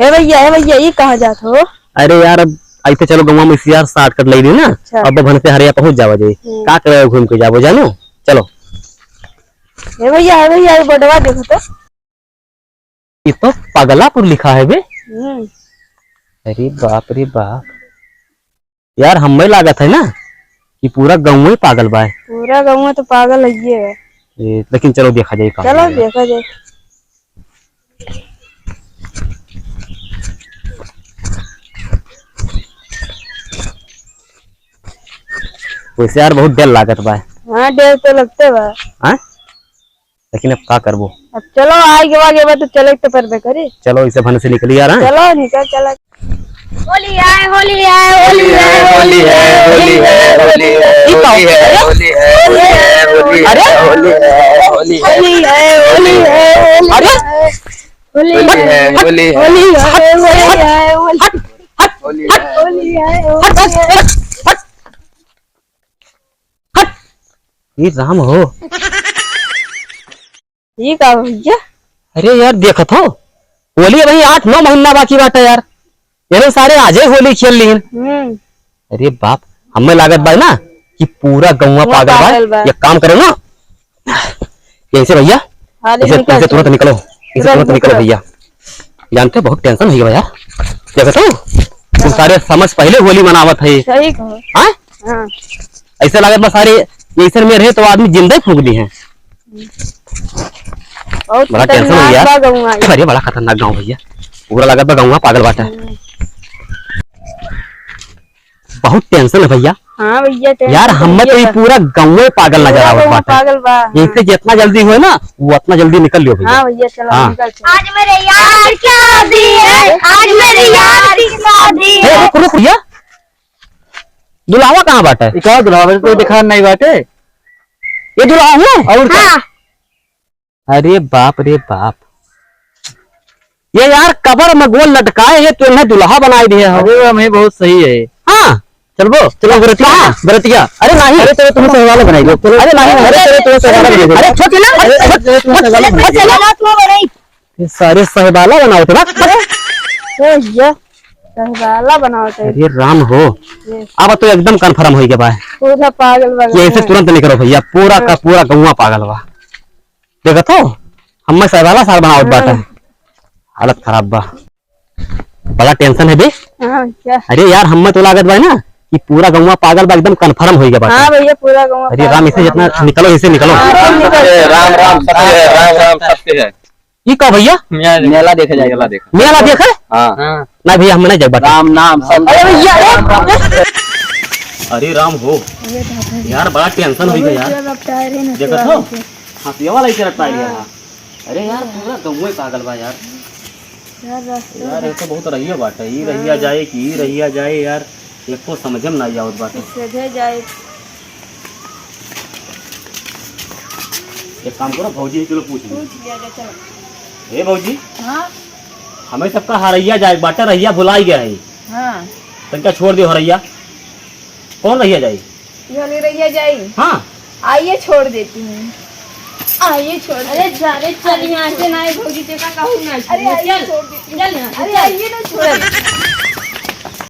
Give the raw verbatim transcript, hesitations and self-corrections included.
ए भैया, ए भैया, ई कहाँ जात हो? अरे यार, अब ऐसे चलो, गौवा में से यार shortcut ले ली ना, अच्छा। अब भनसे हरिया पहुँच जावा जाई। हम्म। का करे, घूम के जाबो, जानो? चलो। ए भैया, ए भैया, ई बोर्डवा देखो तो। ये तो पगलापुर लिखा है बे। हम्म। अरे बाप रे बाप। यार, हमें लागत है ना कि पूरा गाँव ही पागल बा। पूरा गाँव तो पागल है ये है। ए, लेकिन चलो देखा जाए का चलो है। देखा जाए। वैसे यार, बहुत डर लागत बा। हाँ, डर तो लगते बा। हाँ? लेकिन अब का करबो? अब चलो, आइ गवा, गवा तो चले तो परबे करी। चलो, इसे भनसे निकली यार, हाँ? चलो, निकल, चला। होली है, होली है, होली है, होली है, होली है, होली है, ई का? होली है, अरे? होली है, होली है, अरे? होली है, होली है, होली है, अरे? होली है, होली है, होली है, होली है, होली है, होली है, होली है। हट, हट, हट, हट। हट। ये राम हो। ये का भैया? अरे यार, देखत हो, होली अबहीं आठ नौ महीना बाकी बाटे यार। ये सारे आजे होली खेल लीन। हम्म। अरे बाप, हमें लागत बा ना कि पूरा गौवा पूरा पागल बा। पागल बा। एक काम करो ना, यहीं से भैया, हाँ, लेकिन इसे, निकल इसे तुरंत चलो। निकलो, इसे तुरंत तुरंत निकलो निकलो। भैया। जानते हो, बहुत tension हो गया यार। देखो तो, तुम सारे समझ पहले होली मनावत है। सही कहो। हाँ? हाँ। ऐसे लागत बा सारे, ऐसे में रहे तो आदमी जिंदा ही फूंक दी है। बहुत बड़ा tension हो खतरनाक गया। बा गौवा। अरे, बड़ा खतरनाक गाँव भैया, पूरा लागत बा गौवा पागल बाटे। हम्म। बहुत tension है भैया। हाँ भैया, tension यार, तो हमें तो भैया ये बा। पूरा गाँवे पागल नजर पूरा आवत गाँव बाटे। पागल बा, हाँ। इनसे जितना जल्दी होए ना, वो उतना जल्दी निकल लियो भैया। हाँ भैया, चलो, हाँ। निकल चलो। आज मेरे यार की शादी है, आज मेरे यार की शादी है। रुक, रुक भैया, दुल्हावा कहाँ बाटे? ई का दुल्हावा? तो दिखा नहीं बाटे। ये दुल्हा है? और का? हाँ। अरे बाप रे बाप, ये यार कबर में गोल लटकाए, ये तो इन्हें दुल्हा बनाए दिए हो। अरे वाह, मैं बहुत सही है। हाँ, चलबो, चलो बरतिया, कहाँ? बरतिया। अरे नहीं, अरे चलो तुम्हें सहवाला बनाई दो। अरे नहीं, अरे चलो तुम्हें सहवाला बनाई दो। अरे छोटी ना, अरे अरे चलो तुम्हें सहवाला बनाई दो। ये सारे सहवाला बनाओ थे ना। अरे ये सहवाला बनाओ थे। अरे राम हो, ये। अब तो एकदम confirm हो गया बा। पूरा पागल बा। यहीं से तुरंत निकलो भैया, पूरा का हाँ। पूरा गौवा पागल बा। देखत हो, हम्मे सहवाला सार बनावत हाँ। बाटे। हालत खराब बा। बड़ा tension है बे। हाँ, क्या? अरे यार, हम्मे तो लागत बा ना कि पूरा गौवा पागल बा, एकदम confirm होई गया बाटे। हाँ भैया, पूरा गौवा अरे पागल राम, इसे बा। जितना निकलो, इसे निकलो। हाँ, निकल, निकल। राम राम सत्य है, राम राम सत्य है। ई का भैया? मेला देखे जाए। मेला देखे। मेला देखे? हाँ। हाँ। ना भैया, हम नहीं जाए बाटे। राम नाम संत अरे भैया, अरे! राम राम। अरे राम हो। अरे बाप रे। यार, बड़ा tension हो गया यार। अरे बाप रे, अरे ना देखत हो? हंसिया वाला इसे रखता है हाँ। यार। अरे यार, पूरा गौवे पागल बा यार। यार, रास्ता यार, ये तो बहुत रहिया बाटे। ई रहिया हाँ। जाए कि ई रहिया जाए यार, एको समझे में ना आवत बाटे। सीधे जाए। एक काम करो, भौजी से चलो पूछ ली। पूछ लिया जाए, चलो। ए भौजी, हाँ? हमें सबका हरैया जाए बाटे, रहिया भुलाई गया है। हाँ। तनका छोड़ दियो हरैया। कौन रहिया जाई? ये वाली रहिया जाई? हाँ। आइए, छोड़ देती हूँ। आइए, छोड़ अरे देती हूँ। जा रे, चल यहाँ से, ना भौजी, तेका कहूँ ना अरे, छोड़। आइए, चल, छोड़ देती हूँ। चल यहाँ से, अरे, चल। आइए ना, छोड़। चल।